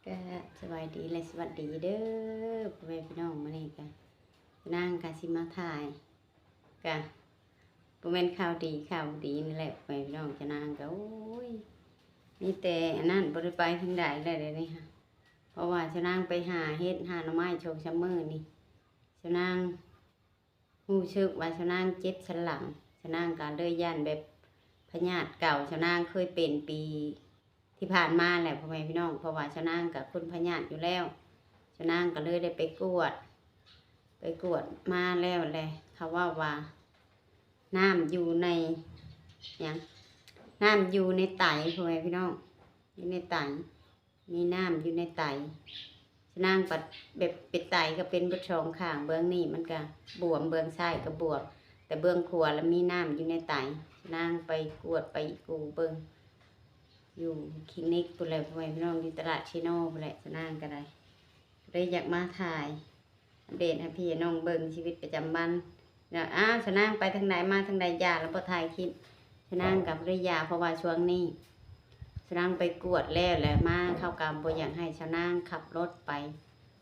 ກະສະບາຍດີ ແລະ ສະຫວັດດີເດີ ພໍ່ແມ່ພີ່ນ້ອງ. ມື້ນີ້ກະນາງກະຊິມາຖ່າຍ ກະບໍ່ແມ່ນຂ່າວດີ ຂ່າວບໍ່ດີນີ້ແຫຼະ ພໍ່ແມ່ພີ່ນ້ອງ. ຈະນາງກະ ໂອ້ຍ ມີແຕ່ອັນນັ້ນ ບໍ່ໄດ້ໄປທາງໃດແລ້ວດຽວນີ້ ເພາະວ່າຊະນາງໄປຫາເຫັດຫາໜໍ່ໄມ້ ສອງສາມມື້ນີ້ ຊະນາງ ຮູ້ສຶກວ່າຊະນາງເຈັບສັນຫຼັງ ຊະນາງກະເລີຍຢ້ານແບບພະຍາດເກົ່າ ຊະນາງເຄີຍເປັນປີທີ່ຜ່ານມາແຫຼະ ພໍ່ແມ່ພີ່ນ້ອງ. ເພາະວ່າຊະນາງກະຄົນພະຍາດຢູ່ແລ້ວ ຊະນາງກະເລີຍໄດ້ໄປກວດ ໄປກວດມາແລ້ວແຫຼະ ເຂົາເວົ້າວ່ານ້ຳຢູ່ໃນ ຫຍັງ ນ້ຳຢູ່ໃນໄຕ ພໍ່ແມ່ພີ່ນ້ອງ ຢູ່ໃນໄຕ. ມີນ້ຳຢູ່ໃນໄຕ ຊະນາງບັດແບບເປັນໄຕກະເປັນເບິດສອງຂ້າງ ເບື້ອງນີ້ມັນກະບວມ ເບື້ອງຊ້າຍກະບວມ ແຕ່ເບື້ອງຂວາລະມີນ້ຳຢູ່ໃນໄຕ. ຊະນາງໄປກວດໄປອີກູເບິ່ງຢູ່ຄລີນິກພຸ້ນແຫຼະ ພໍ່ແມ່ພີ່ນ້ອງ ຢູ່ຕະຫຼາດເຊໂນພຸ້ນແຫຼະ. ຊະນາງກະໄດ້ ເລີຍຢາກມາຖ່າຍ ອັບເດດໃຫ້ພີ່ໃຫ້ນ້ອງເບິ່ງຊີວິດປະຈຳວັນ ແລ້ວ ອ້າວ ຊະນາງໄປທາງໃດມາທາງໃດ ຢ່າລະບໍ່ຖ່າຍຄລິບ. ຊະນາງກະບໍ່ໄດ້ຢ່າ ເພາະວ່າຊ່ວງນີ້ຊະນາງໄປກວດແລ້ວ ແລ້ວມາເຂົາກະບໍ່ຢາກໃຫ້ຊະນາງຂັບລົດໄປ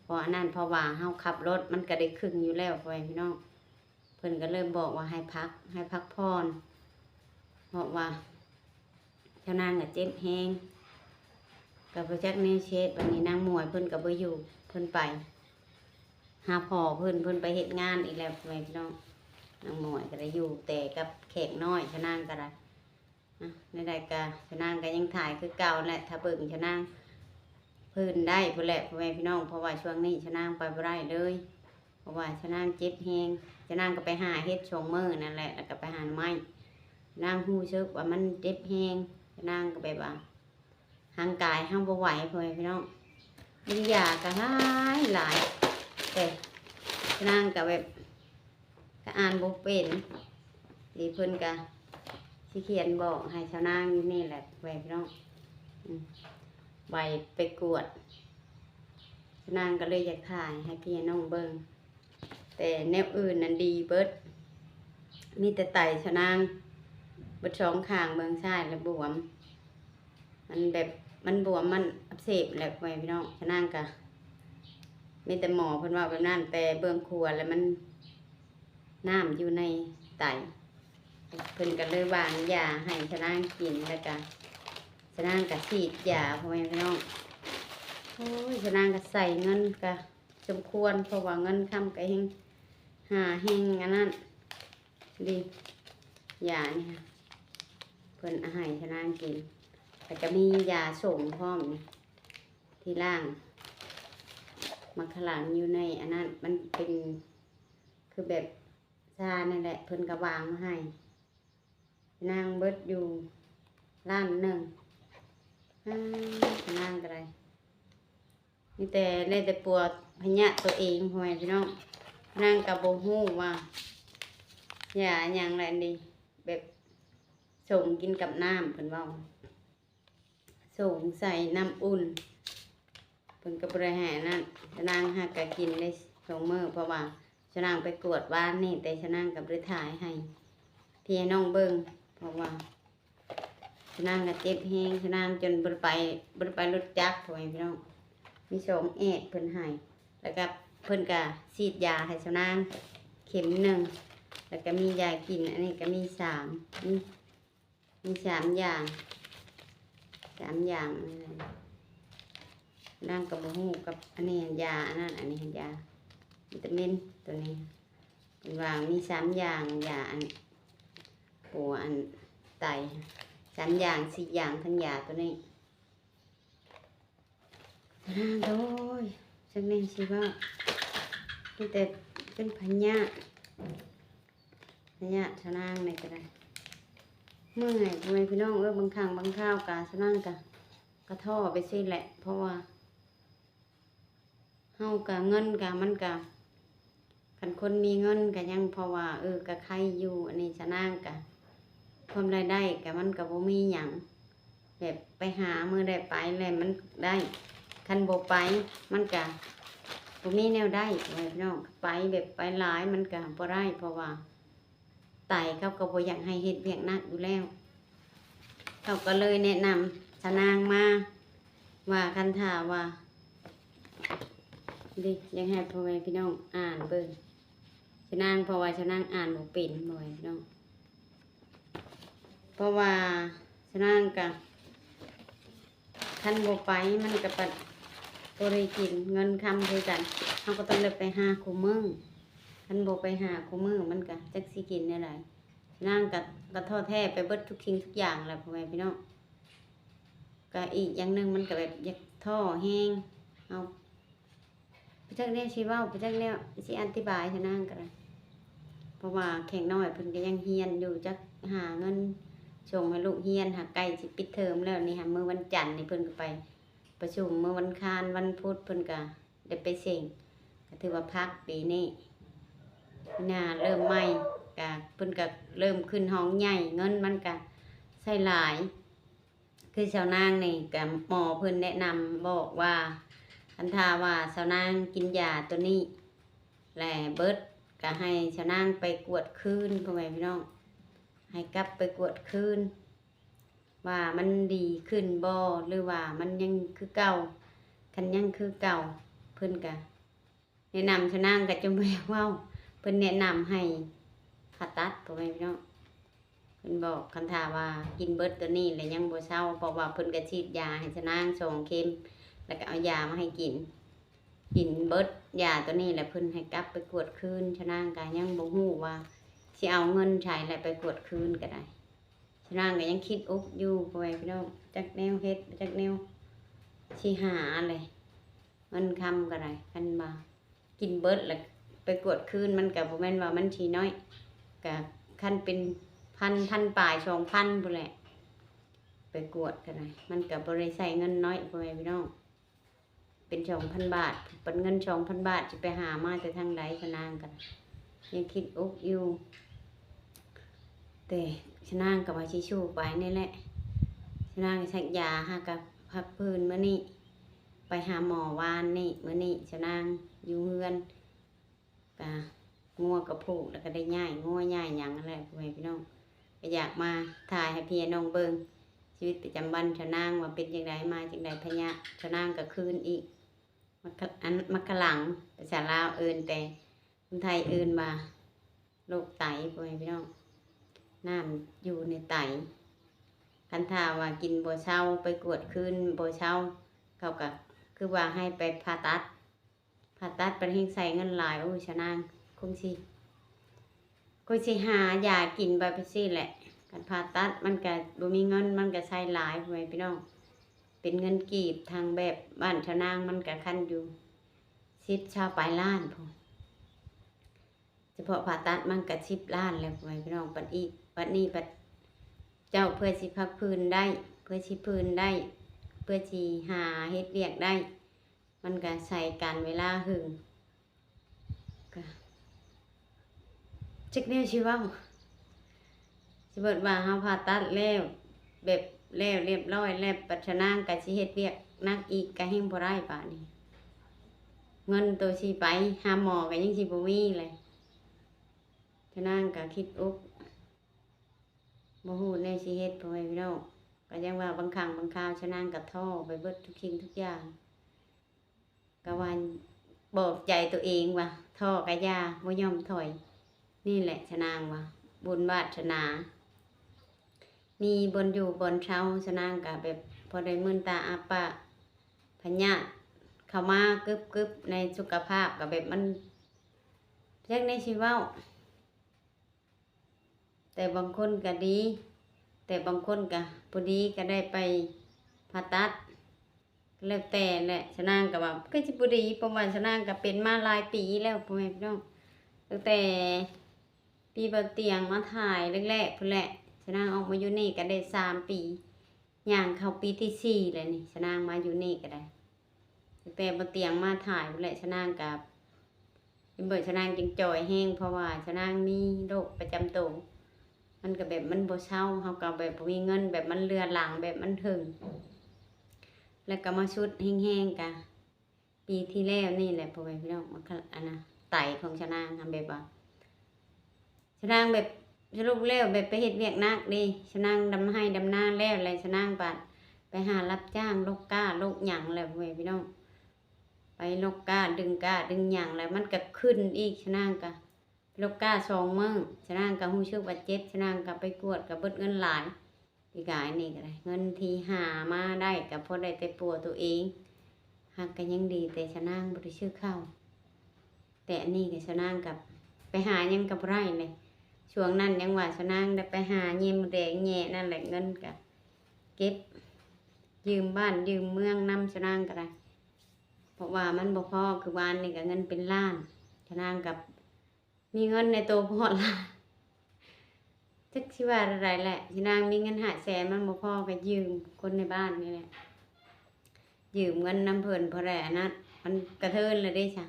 ເພາະອັນນັ້ນ ເພາະວ່າເຮົາຂັບລົດມັນກະໄດ້ຄຶ່ງຢູ່ແລ້ວ ພໍ່ແມ່ພີ່ນ້ອງ. ເພິ່ນກະເລີຍບອກວ່າໃຫ້ພັກ ໃຫ້ພັກຜ່ອນ ເພາະວ່າ ຊະນາງກະເຈັບແຮງ ກະບໍ່ຈັກແນວຊິເຮັດ. ບັດນີ້ນາງໝວຍເພິ່ນກະບໍ່ຢູ່ ເພິ່ນໄປຫາພໍ່ເພິ່ນ ເພິ່ນໄປເຮັດງານອີກແລ້ວ ພໍ່ແມ່ພີ່ນ້ອງ. ນາງໝວຍກະໄດ້ຢູ່ແຕ່ກັບແຂກນ້ອຍ ຊະນາງກະໄດ້ ອະ ແນວໃດກະ ຊະນາງກະຍັງຖ່າຍຄືເກົ່າແຫຼະ ຖ້າເບິ່ງຊະນາງ ພື້ນໄດ້ພຸ້ນແຫຼະ ພໍ່ແມ່ພີ່ນ້ອງ. ເພາະວ່າຊ່ວງນີ້ຊະນາງໄປບໍ່ໄດ້ເລີຍ ເພາະວ່າຊະນາງເຈັບແຮງ ຊະນາງກະໄປຫາເຫັດສອງມື້ນັ້ນແຫຼະ ແລ້ວກະໄປຫາໜໍ່ໄມ້. ນາງຮູ້ສຶກວ່າມັນເຈັບແຮງ ຊະນາງກະແບບວ່າຮ່າງກາຍເຮົາບໍ່ໄຫວ ພໍ່ແມ່ພີ່ນ້ອງ. ມີຢາກະຫຼາຍຫຼາຍ ແຕ່ຊະນາງກະແບບ ກະອ່ານບໍ່ເປັນ ນີ້ເພິ່ນກະຊິຂຽນບອກໃຫ້ຊະນາງຢູ່ນີ້ແຫຼະ ແມ່ພີ່ນ້ອງ ອືມ ໃບໄປກວດ. ຊະນາງກະເລີຍຢາກຖ່າຍໃຫ້ພີ່ໃຫ້ນ້ອງເບິ່ງ ແຕ່ແນວອື່ນນັ້ນດີເບິດ ມີແຕ່ໄຕຊະນາງເບິດສອງຂ້າງ ເບື້ອງຊ້າຍລະບວມ. ມັນແບບ ມັນບວມ ມັນອັກເສບແຫຼະ ພໍ່ແມ່ພີ່ນ້ອງ. ຊະນາງກະ ມີແຕ່ໝໍເພິ່ນເວົ້າແບບນັ້ນ ແຕ່ເບື້ອງຂວາລະມັນນ້ຳຢູ່ໃນໄຕ ເພິ່ນກະເລີຍວາງຢາໃຫ້ຊະນາງກິນ ແລ້ວກະຊະນາງກະສີດຢາ ພໍ່ແມ່ພີ່ນ້ອງ. ໂອ້ຍ ຊະນາງກະໃຊ້ເງິນກະສົມຄວນ ເພາະວ່າເງິນຄຳກະແຮງ ຫາແຮງອັນນັ້ນ ນີ້ ຢານີ້ ເພິ່ນເອົາໃຫ້ຊະນາງກິນ ແລ້ວກະມີຢາສົງພ້ອມ ທີ່ລ້າງໝາກຂະຫຼັງຢູ່ໃນອັນນັ້ນ ມັນເປັນຄືແບບຊານັ້ນແຫຼະ ເພິ່ນກະວາງມາໃຫ້ ນາງເບິດຢູ່ລ້ານໜຶ່ງ ອ້າ ນາງກະໄດ້ ມີແຕ່ ໄດ້ແຕ່ປົວພະຍາດໂຕເອງ ພໍ່ແມ່ພີ່ນ້ອງ. ນາງກະບໍ່ຮູ້ວ່າຢາຫຍັງແຫຼະນີ້ ແບບສົງກິນກັບນ້ຳ ເພິ່ນເວົ້າ ສົງໃສ່ນ້ຳອຸ່ນ ເພິ່ນກະບໍ່ໄດ້ໃຫ້ອັນນັ້ນ. ຊະນາງຫາກະກິນໄດ້ສອງມື້ ເພາະວ່າຊະນາງໄປກວດວານນີ້ ແຕ່ຊະນາງກະບໍ່ໄດ້ຖ່າຍໃຫ້ພີ່ໃຫ້ນ້ອງເບິ່ງ ເພາະວ່າ ຊະນາງກະເຈັບແຮງ ຊະນາງຈົນບໍ່ໄດ້ໄປ ບໍ່ໄດ້ໄປລົດຈັກ ພໍ່ແມ່ພີ່ນ້ອງ. ມີສອງແອດເພິ່ນໃຫ້ ແລ້ວກະເພິ່ນກະສີດຢາໃຫ້ຊະນາງເຂັມໜຶ່ງ ແລ້ວກະມີຢາກິນ ອັນນີ້ກະມີສາມ ມີ ມີສາມຢ່າງ ສາມຢ່າງ ນາງກະບໍ່ຮູ້ກັບ ອັນນີ້ຢາ ອັນນັ້ນ ອັນນີ້ຢາວິຕາມິນ ໂຕນີ້ ເພິ່ນວ່າມີສາມຢ່າງ ຢາອັນປົວອັນໄຕ ສາມຢ່າງ ສີ່ຢ່າງ ທັງຢາໂຕນີ້. ໂອ້ຍ ຈັກແມ່ນຊິເວົ້າ ມີແຕ່ເປັນພະຍາດ ພະຍາດຊະນາງນີ້ກະໄດ້ ເມື່ອຍ ພໍ່ແມ່ພີ່ນ້ອງເອີຍ. ບາງຄັ້ງບາງຄາວກະ ຊະນາງກະ ກະທໍ້ໄປຊີ້ແຫຼະ ເພາະວ່າ ເຮົາກະ ເງິນກະ ມັນກະ ຄັນຄົນມີເງິນກະຍັງພໍວ່າ ເອີ ກະໄຄຢູ່. ອັນນີ້ຊະນາງກະ ຄວາມລາຍໄດ້ກະ ມັນກະບໍ່ມີຫຍັງ ແບບໄປຫາມື້ໃດໄປແລ້ວມັນໄດ້ ຄັນບໍ່ໄປມັນກະບໍ່ມີແນວໄດ້ ແບບນ້ອງ ໄປແບບໄປຫຼາຍມັນກະບໍ່ໄດ້ ເພາະວ່າ ໄຕເຂົາກະບໍ່ຢາກໃຫ້ເຮັດວຽກໜັກຢູ່ແລ້ວ ເຂົາກະເລີຍແນະນຳຊະນາງມາວ່າ ຄັນຖ້າວ່າ ເດ້ ຢາກໃຫ້ພໍ່ແມ່ພີ່ນ້ອງອ່ານເບິ່ງ ຊະນາງ ເພາະວ່າຊະນາງອ່ານບໍ່ເປັນ ພໍ່ແມ່ພີ່ນ້ອງ ເພາະວ່າຊະນາງກະ ຄັນບໍ່ໄປມັນກະບັດບໍ່ໄດ້ກິນ ເງິນຄຳຄືກັນ ເຮົາກໍຕ້ອງໄດ້ໄປຫາຄູ່ມື້ ຄັນບໍ່ໄປຫາຄູ່ມື້ມັນກະຈັກຊິກິນແນວໃດ ຊະນາງກະ ກະທໍ້ແທ້ໄປເບິດທຸກສິ່ງທຸກຢ່າງແຫຼະ ພໍ່ແມ່ພີ່ນ້ອງ ກະອີກຢ່າງໜຶ່ງມັນກະແບບຢາກທໍ້ແຮງ ເຮົາ ບໍ່ຈັກແນວຊິເວົ້າ ບໍ່ຈັກແນວຊິອະທິບາຍຊະນາງກໍໄດ້ ເພາະວ່າແຂກນ້ອຍເພິ່ນກໍຍັງຮຽນຢູ່ ຈັກຫາເງິນສົ່ງໃຫ້ລູກຮຽນ ຫາໃກ້ຊິປິດເທີມແລ້ວນີ້ຫາ ມື້ວັນຈັນນີ້ເພິ່ນກໍໄປປະຊຸມ ມື້ວັນຄານ ວັນພຸດເພິ່ນກໍໄດ້ໄປເສັງ ກໍຖືວ່າພັກປີນີ້ ປີໜ້າເລີ່ມໃໝ່ ກໍເພິ່ນກໍເລີ່ມຂຶ້ນຫ້ອງໃຫຍ່ ເງິນມັນກໍໃຊ້ຫຼາຍ. ຄືຊາວນາງນີ້ກະໝໍເພິ່ນແນະນຳບອກວ່າ ຄັນຖ້າວ່າຊາວນາງກິນຢາໂຕນີ້ແລ້ວເບິດ ກະໃຫ້ຊາວນາງໄປກວດຄືນ ພໍ່ແມ່ພີ່ນ້ອງ ໃຫ້ກັບໄປກວດຄືນ ວ່າມັນດີຂຶ້ນບໍ່ ຫຼືວ່າມັນຍັງຄືເກົ່າ ຄັນຍັງຄືເກົ່າ ເພິ່ນກະ ແນະນຳຊາວນາງກໍຈົນບໍ່ຢາກເວົ້າ ເພິ່ນແນະນຳໃຫ້ຜ່າຕັດ ພໍ່ແມ່ພີ່ນ້ອງ ເພິ່ນບອກ ຄັນຖ້າວ່າກິນເບິດໂຕນີ້ແລ້ວຍັງບໍ່ເຊົາ ເພາະວ່າເພິ່ນກໍສີດຢາໃຫ້ຊາວນາງສອງເຂັມ ແລ້ວກໍເອົາຢາມາໃຫ້ກິນ ກິນເບິດຢາໂຕນີ້ແລ້ວເພິ່ນໃຫ້ກັບໄປກວດຄືນ ຊາວນາງກໍຍັງບໍ່ຮູ້ວ່າຊິເອົາເງິນໃສ ແລ້ວໄປກວດຄືນກໍໄດ້ ຊາວນາງກໍຍັງຄິດອຸກຢູ່ ພໍ່ແມ່ພີ່ນ້ອງ ຈັກແນວເຮັດ ຈັກແນວຊິຫາແຫຼະ ເງິນຄຳກໍໄດ້ ຄັນວ່າກິນເບິດແລ້ວໄປກວດຄືນ ມັນກໍບໍ່ແມ່ນວ່າມັນຊິໜ້ອຍ ກໍຄັນເປັນພັນ ພັນປາຍ ສອງພັນພຸ້ນແຫຼະ ໄປກວດກໍໄດ້ ມັນກໍບໍ່ໄດ້ໃຊ້ເງິນໜ້ອຍ ພໍ່ແມ່ພີ່ນ້ອງ ເປັນສອງພັນບາດ ບັດເງິນສອງພັນບາດຊິໄປຫາມາແຕ່ທາງໃດ ຊາວນາງກໍຍັງຄິດອຸກຢູ່ ແຕ່ຊາວນາງກໍວ່າຊິສູ້ໄປນີ້ແຫຼະ ຊາວນາງສັກຢາຫາກັບພັກຟື້ນມື້ນີ້ ໄປຫາໝໍວານນີ້ ມື້ນີ້ຊາວນາງຢູ່ເຮືອນ ກະງົວກະຜູກ ແລ້ວກະໄດ້ຍ້າຍງົວຍ້າຍຫຍັງຫັ້ນແຫຼະ ພໍ່ແມ່ພີ່ນ້ອງ ກະຢາກມາຖ່າຍໃຫ້ພີ່ໃຫ້ນ້ອງເບິ່ງ ຊີວິດປະຈຳວັນຊາວນາງວ່າເປັນຈັ່ງໃດ ມາຈັ່ງໃດ ພະຍາດຊາວນາງກະຄືນອີກ ມັກ ອັນ ມັກກະຫຼັງ ພາສາລາວເອີ້ນ ແຕ່ຄົນໄທເອີ້ນວ່າໂລກໄຕ ພໍ່ແມ່ພີ່ນ້ອງ ນ້ຳຢູ່ໃນໄຕ ຄັນຖ້າວ່າກິນບໍ່ເຊົາ ໄປກວດຄືນບໍ່ເຊົາ ເຂົາກະຄືວ່າໃຫ້ໄປຜ່າຕັດ ຜ່າຕັດບັດແຮ່ງໃຊ້ເງິນຫຼາຍ ໂອ້ຍ ຊາວນາງຄົງຊິ ຄົງຊິຫາຢາກິນໄປຈັ່ງຊີ້ແຫຼະ ຄັນຜ່າຕັດມັນກະບໍ່ມີເງິນ ມັນກະໃຊ້ຫຼາຍ ພໍ່ແມ່ພີ່ນ້ອງ ເປັນເງິນກີບ ທາງແບບບ້ານຊາວນາງມັນກະຄັນຢູ່ສິບ ຊາວປາຍລ້ານພຸ້ນ ສະເພາະຜ່າຕັດມັນກະສິບລ້ານແລ້ວ ພໍ່ແມ່ພີ່ນ້ອງ ບັດອີກ ບັດນີ້ບັດເຈົ້າເພື່ອຊິພັກຟື້ນໄດ້ ເພື່ອຊິຟື້ນໄດ້ ເພື່ອຊິຫາເຮັດວຽກໄດ້ ມັນກະໃຊ້ການເວລາເຫິງ ກະຈັກແນວຊິເວົ້າ ສົມມຸດວ່າເຮົາຜ່າຕັດແລ້ວ ແບບແລ້ວລຽບຮ້ອຍແລ້ວ ບັດຊາວນາງກະຊິເຮັດວຽກໜັກອີກ ກະແຮ່ງບໍ່ໄດ້ບາດນີ້ ເງິນໂຕຊິໄປຫາໝໍກະຍັງຊິບໍ່ມີເລີຍ ຊາວນາງກະຄິດອຸກ ບໍ່ຮູ້ແນວຊິເຮັດ ພໍ່ແມ່ພີ່ນ້ອງ ກະຍັງວ່າບາງຄັ້ງບາງຄາວຊາວນາງກະທໍ້ໄປເບິດທຸກສິ່ງທຸກຢ່າງ ກະວ່າບອກໃຈໂຕເອງວ່າ ທໍ້ກະຢ່າ ບໍ່ຍອມຖອຍ ນີ້ແຫຼະຊາວນາງວ່າ ບຸນວາດສະໜາ ມີບ່ອນຢູ່ບ່ອນເຊົາ ຊາວນາງກະແບບພໍໄດ້ມື່ນຕາອ້າປາກ ພະຍາດເຂົ້າມາກຶບໆ ໃນສຸຂະພາບ ກະແບບມັນ ຈັກແນວຊິເວົ້າ ແຕ່ບາງຄົນກະດີ ແຕ່ບາງຄົນກະບໍ່ດີ ກະໄດ້ໄປຜ່າຕັດ ແລ້ວແຕ່ແຫຼະ ຊາວນາງກະວ່າຄືຊິບໍ່ດີ ເພາະວ່າຊາວນາງກະເປັນມາຫຼາຍປີແລ້ວ ພໍ່ແມ່ພີ່ນ້ອງ ຕັ້ງແຕ່ປີບ່າວຕຽງມາຖ່າຍແລກໆ ພຸ້ນແຫຼະ ຊາວນາງອອກມາຢູ່ນີ້ກະໄດ້ສາມປີ ຍ່າງເຂົ້າປີທີສີ່ແລ້ວນີ້ ຊາວນາງມາຢູ່ນີ້ກະໄດ້ ຕັ້ງແຕ່ບ່າວຕຽງມາຖ່າຍພຸ້ນແຫຼະ ຊາວນາງກະ ເຫັນບໍ່ ຊາວນາງຈຶ່ງຈ່ອຍແຮງ ເພາະວ່າຊາວນາງມີໂລກປະຈຳໂຕ ມັນກະແບບມັນບໍ່ເຊົາ ເຮົາກະແບບບໍ່ມີເງິນ ແບບມັນເຫຼືອຫຼັງ ແບບມັນເຖິງ ແລ້ວກະມາສຸດແຮງໆ ກະ ປີທີ່ແລ້ວນີ້ແຫຼະ ພໍ່ແມ່ພີ່ນ້ອງ ມັນກະ ອັນນະ ໄຕຂອງຊາວນາງຫັ້ນ ແບບວ່າ ຊາວນາງແບບ ສະຫຼຸບແລ້ວແບບໄປເຮັດວຽກໜັກເດ້ ຊາວນາງດຳໄຮ່ດຳນາແລ້ວ ແລ້ວຊາວນາງບາດໄປຫາຮັບຈ້າງ ລົກກ້າ ລົກຫຍັງແຫຼະ ພໍ່ແມ່ພີ່ນ້ອງ ໄປລົກກ້າ ດຶງກ້າດຶງຫຍັງ ແລ້ວມັນກໍຂຶ້ນອີກ. ຊະນາງກໍລົກກ້າສອງມື້ ຊະນາງກໍຮູ້ສຶກວ່າເຈັບ ຊະນາງກໍໄປກວດ ກໍເບິດເງິນຫຼາຍ. ປີກາຍນີ້ກໍໄດ້ ເງິນທີ່ຫາມາໄດ້ກໍພໍໄດ້ແຕ່ປົວຕົວເອງ ຫາກກໍຍັງດີແຕ່ຊະນາງບໍ່ໄດ້ຊື້ເຂົ້າ. ແຕ່ອັນນີ້ກໍຊະນາງກັບໄປຫາຫຍັງກໍບໍ່ໄດ້ເລີຍ. ຊ່ວງນັ້ນຍັງວ່າຊະນາງໄດ້ໄປຫາແຍ່ມົດແດງແຍ່ນັ້ນແຫຼະ ເງິນກໍເກັບຢືມບ້ານຢືມເມືອງນຳຊະນາງກໍໄດ້ ເພາະວ່າມັນບໍ່ພໍ. ຄືວານນີ້ກໍເງິນເປັນລ້ານ ຊະນາງກັບມີເງິນໃນໂຕບໍ່ຮອດລ້ານ. ຈັກຊິວ່າແນວໃດແຫຼະ ຊະນາງມີເງິນຫ້າແສນ ມັນບໍ່ພໍກໍຢືມຄົນໃນບ້ານນີ້ແຫຼະ ຢືມເງິນນຳເພິ່ນພໍໄດ້ອັນນັ້ນ ມັນກະເທີນແລ້ວເດ້ຊະ.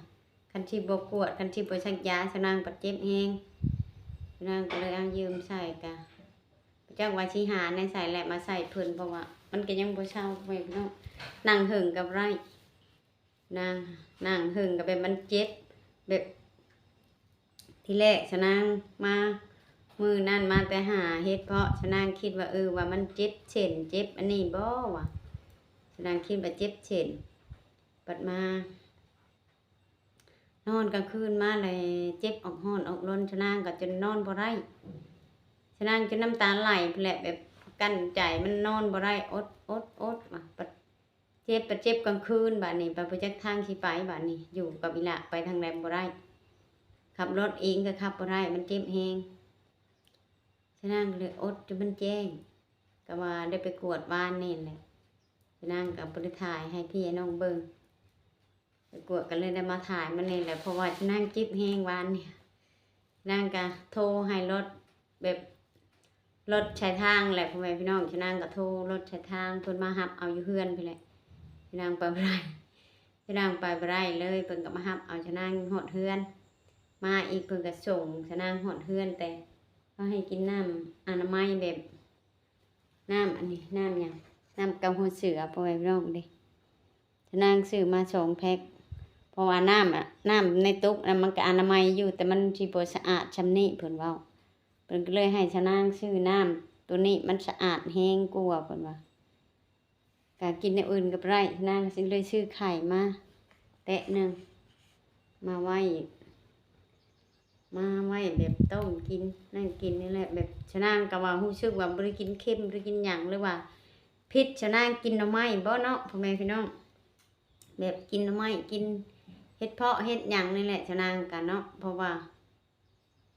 ຄັນຊິບໍ່ກວດ ຄັນຊິບໍ່ສັກຢາ ຊະນາງບັດເຈັບແຮງ ຊະນາງກໍເລີຍເອົາຢືມໃຊ້ ກະບໍ່ຈັກວ່າຊິຫາແນວໃສແຫຼະມາໃຊ້ເພິ່ນ ເພາະວ່າມັນກໍຍັງບໍ່ເຊົາ ພໍ່ແມ່ພີ່ນ້ອງ ນັ່ງເຫິງກໍບໍ່ໄດ້. ນາງ ນັ່ງເຫິງກໍແບບມັນເຈັບ ແບບ ທີແລກຊະນາງມາມື້ນັ້ນມາແຕ່ຫາເຫັດເພາະ ຊະນາງຄິດວ່າ ເອີ ວ່າມັນເຈັບເສັ້ນເຈັບອັນນີ້ບໍ່ວະ ຊະນາງຄິດວ່າເຈັບເສັ້ນ ບັດມາ ນອນກາງຄືນມາແລ້ວເຈັບອອກຮ້ອນອອກລົນ ຊະນາງກໍຈົນນອນບໍ່ໄດ້ ຊະນາງຈົນນ້ຳຕາໄຫຼພຸ້ນແຫຼະ ແບບກັ້ນໃຈ ມັນນອນບໍ່ໄດ້ ອົດ ອົດ ອົດວ່າ ບັດເຈັບ ບັດເຈັບກາງຄືນ ບາດນີ້ບັດບໍ່ຈັກທາງຊິໄປ ບາດນີ້ຢູ່ກັບອີ່ຫຼ້າໄປທາງໃດບໍ່ໄດ້ ຂັບລົດເອງກໍຂັບບໍ່ໄດ້ ມັນເຈັບແຮງ. ຊະນາງກໍເລີຍອົດຈົນມັນແຈ້ງ ກໍວ່າໄດ້ໄປກວດວານນີ້ແຫຼະ ຊະນາງກໍບໍ່ໄດ້ຖ່າຍໃຫ້ພີ່ໃຫ້ນ້ອງເບິ່ງ ໄປກວດກໍເລີຍໄດ້ມາຖ່າຍມື້ນີ້ແຫຼະ ເພາະວ່າຊະນາງເຈັບແຮງວານນີ້ ຊະນາງກໍໂທໃຫ້ລົດ ແບບລົດສາຍທາງແຫຼະ ພໍ່ແມ່ພີ່ນ້ອງ ຊະນາງກໍໂທລົດສາຍທາງ ເພິ່ນມາຮັບເອົາຢູ່ເຮືອນພີ້ແຫຼະ ຊະນາງໄປບໍ່ໄດ້ ຊະນາງໄປບໍ່ໄດ້ເລີຍ ເພິ່ນກໍມາຮັບເອົາຊະນາງຮອດເຮືອນ ມາອີກເພິ່ນກໍສົ່ງຊະນາງຮອດເຮືອນ ແຕ່ເຂົາໃຫ້ກິນນ້ຳອະນາໄມແບບ ນ້ຳອັນນີ້ ນ້ຳຫຍັງ ນ້ຳເກົາຫົວເສືອ ພໍ່ແມ່ພີ່ນ້ອງເດ້ ຊະນາງຊື້ມາສອງແພັກ ເພາະວ່ານ້ຳອະ ນ້ຳໃນຕຸກນະ ມັນກໍອະນາໄມຢູ່ ແຕ່ມັນຊິບໍ່ສະອາດຊ່ຳນີ້ ເພິ່ນເວົ້າ ເພິ່ນກໍເລີຍໃຫ້ຊະນາງຊື້ນ້ຳໂຕນີ້ ມັນສະອາດແຮງກວ່າ ເພິ່ນວ່າ ກະກິນແນວອື່ນກໍບໍ່ໄດ້ ຊະນາງກໍເລີຍຊື້ໄຂ່ມາແຕະໜຶ່ງ ມາໄວ້ ມາໄວ້ແບບຕົ້ມກິນ ນັ້ນກິນນີ້ແຫຼະ ແບບຊະນາງກໍວ່າຮູ້ສຶກວ່າບໍ່ໄດ້ກິນເຄັມ ບໍ່ໄດ້ກິນຫຍັງ ຫຼືວ່າຜິດຊະນາງກິນໜໍ່ໄມ້ບໍ່ເນາະ ພໍ່ແມ່ພີ່ນ້ອງ ແບບກິນໜໍ່ໄມ້ ກິນເຫັດເຜາະເຫັດຫຍັງນີ້ແຫຼະ ຊະນາງກໍເນາະ ເພາະວ່າ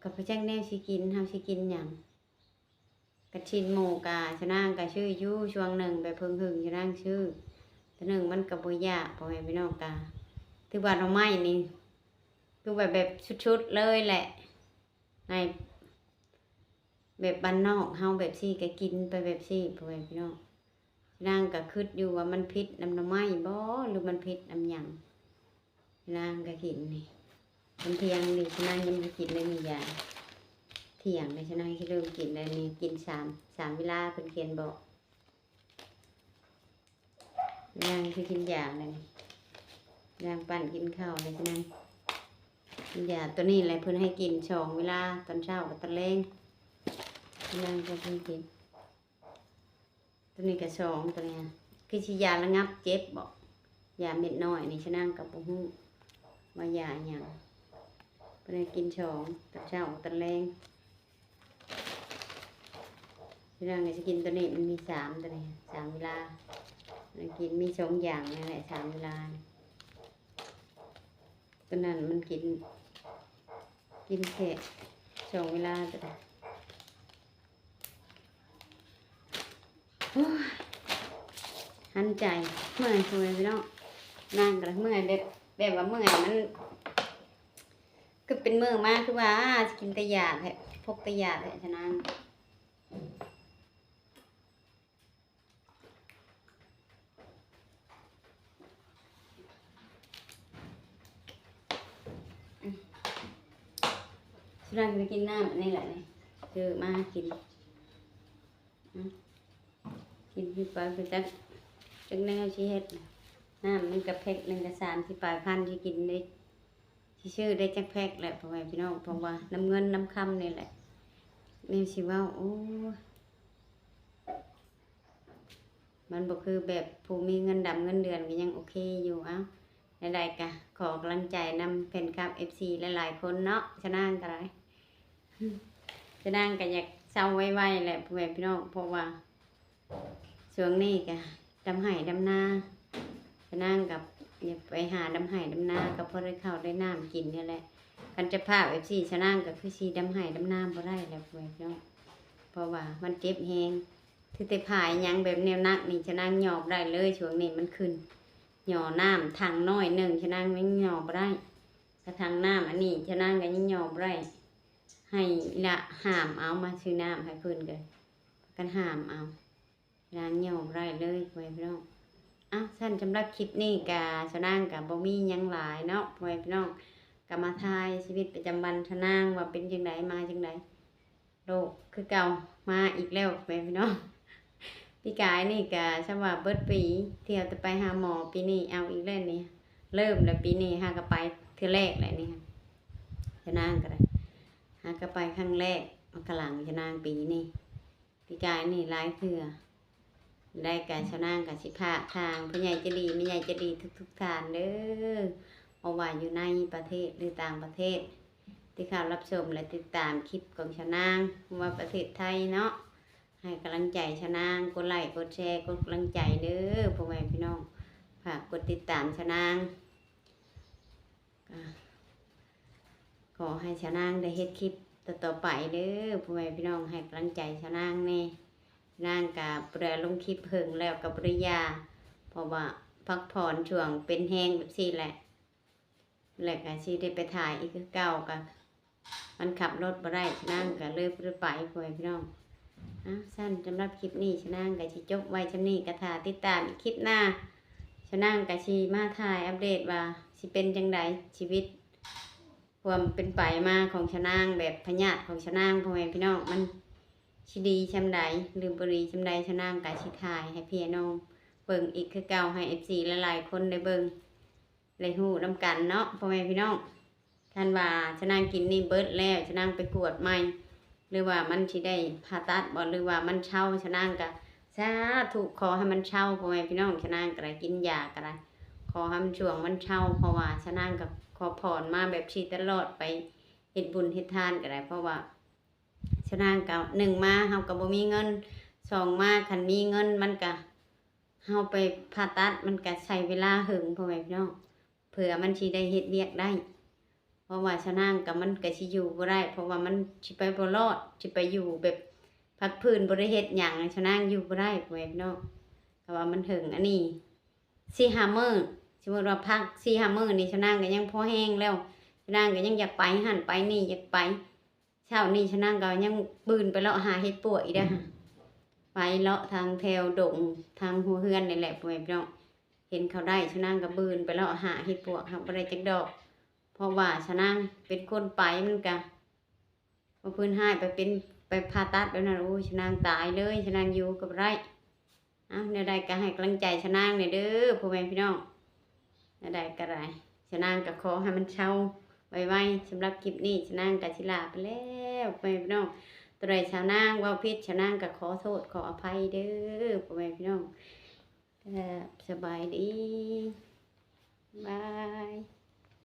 ກໍບໍ່ຈັກແນວຊິກິນ ເຮົາຊິກິນຫຍັງ. ກະຊິນໝູກະຊະນາງກະຊື້ຢູ່ຊ່ວງໜຶ່ງ ແບບເພິ່ງໆ ຊະນາງຊື້ ເທື່ອໜຶ່ງມັນກະບໍ່ຢາກ ພໍ່ແມ່ພີ່ນ້ອງ ກະຖືວ່າໜໍ່ໄມ້ນີ້ ຄືວ່າແບບສຸດໆ ເລີຍແຫຼະ ໃນແບບບ້ານນອກເຮົາແບບຊີ້ ກະກິນໄປແບບຊີ້ ພໍ່ແມ່ພີ່ນ້ອງ. ນາງກະຄິດຢູ່ວ່າມັນຜິດນຳໜໍ່ໄມ້ບໍ່ ຫຼືມັນຜິດນຳຫຍັງ ນາງກະກິນນີ້ ມັນທ່ຽງນີ້ ນາງຍັງບໍ່ກິນເລີຍນີ້ ຢາທ່ຽງນີ້ ນາງຊິເລີ່ມກິນແລ້ວນີ້ ກິນສາມ ສາມເວລາ ເພິ່ນຂຽນບອກ ນາງຊິກິນຢາແລ້ວນີ້ ນາງປັ້ນກິນເຂົ້າແລ້ວ ນາງກິນຢາໂຕນີ້ແຫຼະ ເພິ່ນໃຫ້ກິນສອງເວລາ ຕອນເຊົ້າກັບຕອນແລງ ນາງກໍກິນ ໂຕນີ້ກະສອງ ໂຕນີ້ຄືຊິຢາລະງັບເຈັບບໍ ຢາເມັດນ້ອຍນີ້ ຊະນາງກະບໍ່ຮູ້ວ່າຢາຫຍັງ ເພິ່ນໃຫ້ກິນສອງ ຕອນເຊົ້າຕອນແລງ ຊະນາງກະຊິກິນໂຕນີ້ ມັນມີສາມ ໂຕນີ້ສາມເວລາ ໃຫ້ກິນມີສອງຢ່າງນີ້ແຫຼະ ສາມເວລາ ໂຕນັ້ນມັນກິນ ກິນແຄ່ສອງເວລາກໍໄດ້ ໂອ້ຍ ຫັນໃຈ ເມື່ອຍ ພໍ່ແມ່ພີ່ນ້ອງ ນາງກໍເມື່ອຍ ແບບ ແບບວ່າເມື່ອຍ ມັນຄືເປັນມື້ມາ ຄືວ່າຊິກິນແຕ່ຢາແທ້ ພົກແຕ່ຢາແທ້ ຊະນາງ. ສຸດທ້າຍກໍໄປກິນນ້ຳອັນນີ້ແຫຼະນີ້ ຊື້ມາກິນ ອືມ ກິນຢູ່ໄປ ບໍ່ຈັກ ຈັກແນວຊິເຮັດ ນ້ຳມັນກະແພັກໜຶ່ງກະສາມສິບປາຍພັນ ຊິກິນໄດ້ ຊິຊື້ໄດ້ຈັກແພັກແຫຼະ ພໍ່ແມ່ພີ່ນ້ອງ ເພາະວ່ານຳເງິນນຳຄຳນີ້ແຫຼະ ແນວຊິເວົ້າ ໂອ້ຍ ມັນບໍ່ຄືແບບຜູ້ມີເງິນດຳເງິນເດືອນກໍຍັງໂອເຄຢູ່ ເອົ້າ ແນວໃດກະຂໍກຳລັງໃຈນຳແຟນຄລັບ ເອັຟຊີ ຫຼາຍໆຄົນເນາະ. ຊະນາງກໍໄດ້ ຊະນາງກໍຢາກເຊົາໄວໆແຫຼະ ພໍ່ແມ່ພີ່ນ້ອງ ເພາະວ່າຊ່ວງນີ້ກໍດຳໄຮ່ດຳນາ ຊະນາງກໍຢາກໄປຫາດຳໄຮ່ດຳນາ ກໍພໍໄດ້ເຂົ້າໄດ້ນ້ຳກິນນີ້ແຫຼະ. ຄັນເຈົ້າພາບ ເອັຟຊີ ຊະນາງກໍຄືຊິດຳໄຮ່ດຳນາບໍ່ໄດ້ແລ້ວ ພໍ່ແມ່ພີ່ນ້ອງ ເພາະວ່າມັນເຈັບແຮງ. ຖືແຕ່ຜ້າຫຍັງແບບແນວໜັກນີ້ ຊະນາງຍໍບໍ່ໄດ້ເລີຍ. ຊ່ວງນີ້ມັນຂຶ້ນ ຍໍນ້ຳຖັງນ້ອຍໜຶ່ງ ຊະນາງຍັງຍໍບໍ່ໄດ້. ກະຖັງນ້ຳອັນນີ້ ຊະນາງກໍຍັງຍໍບໍ່ໄດ້. ໃຫ້ອີ່ຫຼ້າຫາມເອົາ ມາຊື້ນ້ຳໃຫ້ເພິ່ນ ກໍພາກັນຫາມເອົາ. ຊະນາງຍໍບໍ່ໄດ້ເລີຍ ພໍ່ແມ່ພີ່ນ້ອງ. ເອົ້າ ຊັ້ນສຳລັບຄລິບນີ້ກະ ຊະນາງກະບໍ່ມີຫຍັງຫຼາຍເນາະ ພໍ່ແມ່ພີ່ນ້ອງ. ກະມາຖ່າຍຊີວິດປະຈຳວັນຊະນາງວ່າເປັນຈັ່ງໃດ ມາຈັ່ງໃດ. ໂລກຄືເກົ່າມາອີກແລ້ວ ພໍ່ແມ່ພີ່ນ້ອງ. ປີກາຍນີ້ກະຊ່ຳວ່າເບິດປີ ທ່ຽວແຕ່ໄປຫາໝໍ ປີນີ້ເອົາອີກແລ້ວນີ້ ເລີ່ມແລ້ວ. ປີນີ້ຫາກໍໄປເທື່ອແລກແຫຼະນີ້ ຊະນາງກໍໄດ້ ຫາກໍໄປຄັ້ງແລກ ມາກະຫຼັງຊະນາງປີນີ້. ປີກາຍນີ້ຫຼາຍເທື່ອ ໄດ້ກະຊະນາງກໍຊິພາກທາງຜູ້ໃຫຍ່ໃຈດີ ແມ່ໃຫຍ່ໃຈດີທຸກໆທ່ານເດີ ບໍ່ວ່າຢູ່ໃນປະເທດ ຫຼື ຕ່າງປະເທດ ທີ່ເຂົ້າຮັບຊົມ ແລະ ຕິດຕາມຄລິບຂອງຊະນາງ ບໍ່ວ່າປະເທດໄທເນາະ ໃຫ້ກຳລັງໃຈຊະນາງ ກົດໄລ້ ກົດແຊ ກົດກຳລັງໃຈເດີ ພໍ່ແມ່ພີ່ນ້ອງ. ຝາກກົດຕິດຕາມຊະນາງ ກໍຂໍໃຫ້ຊະນາງໄດ້ເຮັດຄລິບຕໍ່ໆໄປເດີ ພໍ່ແມ່ພີ່ນ້ອງ. ໃຫ້ກຳລັງໃຈຊະນາງແດ່ ນາງກະບໍ່ໄດ້ລົງຄລິບເຫິງແລ້ວ ກໍບໍ່ໄດ້ຢາ ເພາະວ່າພັກຜ່ອນຊ່ວງເປັນແຮງແບບຊີ້ແຫຼະ ແລ້ວກໍຊິໄດ້ໄປຖ່າຍອີກຄືເກົ່າ ກໍມັນຂັບລົດບໍ່ໄດ້ ຊະນາງກໍເລີຍບໍ່ໄດ້ໄປ ພໍ່ແມ່ພີ່ນ້ອງ. ເອົ້າ ຊັ້ນສຳລັບຄລິບນີ້ ຊະນາງກໍຊິຈົບໄວ້ຊ່ຳນີ້ ກໍຖ້າຕິດຕາມອີກຄລິບໜ້າ ຊະນາງກໍຊິມາຖ່າຍອັບເດດວ່າຊິເປັນຈັ່ງໃດ ຊີວິດ ຄວາມເປັນໄປມາຂອງຊະນາງ ແບບພະຍາດຂອງຊະນາງ ພໍ່ແມ່ພີ່ນ້ອງ ມັນຊິດີຊ່ຳໃດ ຫຼື ບໍ່ດີຊ່ຳໃດ ຊະນາງກໍຊິຖ່າຍໃຫ້ພີ່ໃຫ້ນ້ອງເບິ່ງອີກຄືເກົ່າ ໃຫ້ເອັຟຊີຫຼາຍໆຄົນໄດ້ເບິ່ງໄດ້ຮູ້ນຳກັນເນາະ ພໍ່ແມ່ພີ່ນ້ອງ. ຄັນວ່າຊະນາງກິນນີ້ເບິດແລ້ວ ຊະນາງໄປກວດໃໝ່ ຫຼືວ່າມັນຊິໄດ້ຜ່າຕັດບໍ່ ຫຼືວ່າມັນເຊົາ ຊະນາງກະສາທຸ ຂໍໃຫ້ມັນເຊົາ ພໍ່ແມ່ພີ່ນ້ອງ. ຊະນາງກໍໄດ້ກິນຢາກໍໄດ້ ຂໍໃຫ້ມັນຊ່ວງມັນເຊົາ ເພາະວ່າຊະນາງກໍຂໍພອນມາແບບຊີ້ຕະຫຼອດ ໄປເຮັດບຸນເຮັດທານກໍໄດ້ ເພາະວ່າຊະນາງກໍ ໜຶ່ງມາເຮົາກໍບໍ່ມີເງິນ ສອງມາຄັນມີເງິນມັນກະ ເຮົາໄປຜ່າຕັດມັນກະໃຊ້ເວລາເຫິງ ພໍ່ແມ່ພີ່ນ້ອງ ເພື່ອມັນຊິໄດ້ເຮັດວຽກໄດ້ ເພາະວ່າຊະນາງກໍ ມັນກໍຊິຢູ່ບໍ່ໄດ້ ເພາະວ່າມັນຊິໄປບໍ່ລອດ ຊິໄປຢູ່ແບບພັກພື້ນບໍ່ໄດ້ເຮັດຫຍັງ ຊະນາງຢູ່ບໍ່ໄດ້ ພໍ່ແມ່ພີ່ນ້ອງ. ກໍວ່າມັນເຖິງອັນນີ້ສີ່ຫ້າມື້ ສົມມຸດວ່າພັກສີ່ຫ້າມື້ນີ້ ຊະນາງກໍຍັງພໍແຮງແລ້ວ ຊະນາງກໍຍັງຢາກໄປຫັ້ນໄປນີ້ ຢາກໄປ ເຊົ້ານີ້ຊະນາງກໍຍັງບືນໄປເລາະຫາເຫັດປວກອີກເດ້ ໄປເລາະທາງແຖວດົງ ທາງຫົວເຮືອນນີ້ແຫຼະ ພໍ່ແມ່ພີ່ນ້ອງ. ເຫັນເຂົາໄດ້ ຊະນາງກໍບືນໄປເລາະຫາເຫັດປວກ ຫາບໍ່ໄດ້ຈັກດອກ ເພາະວ່າຊະນາງເປັນຄົນໄປ ມັນກະບໍ່ພື້ນຮ້າຍ ໄປເປັນ ໄປຜ່າຕັດແບບນັ້ນ ໂອ້ຍ ຊະນາງຕາຍເລີຍ ຊະນາງຢູ່ກໍບໍ່ໄດ້. ເອົ້າ ແນວໃດກໍໃຫ້ກຳລັງໃຈຊະນາງແດ່ເດີ ພໍ່ແມ່ພີ່ນ້ອງ. ແນວໃດກໍໄດ້ ຊະນາງກໍຂໍໃຫ້ມັນເຊົາໄວໆ. ສຳລັບຄລິບນີ້ ຊະນາງກໍຊິລາໄປແລ້ວ ພໍ່ແມ່ພີ່ນ້ອງ. ຕົວໃດຊາວນາງເວົ້າຜິດ ຊາວນາງກໍຂໍໂທດຂໍອະໄພເດີ ພໍ່ແມ່ພີ່ນ້ອງ. ກໍສະບາຍດີ ບາຍ.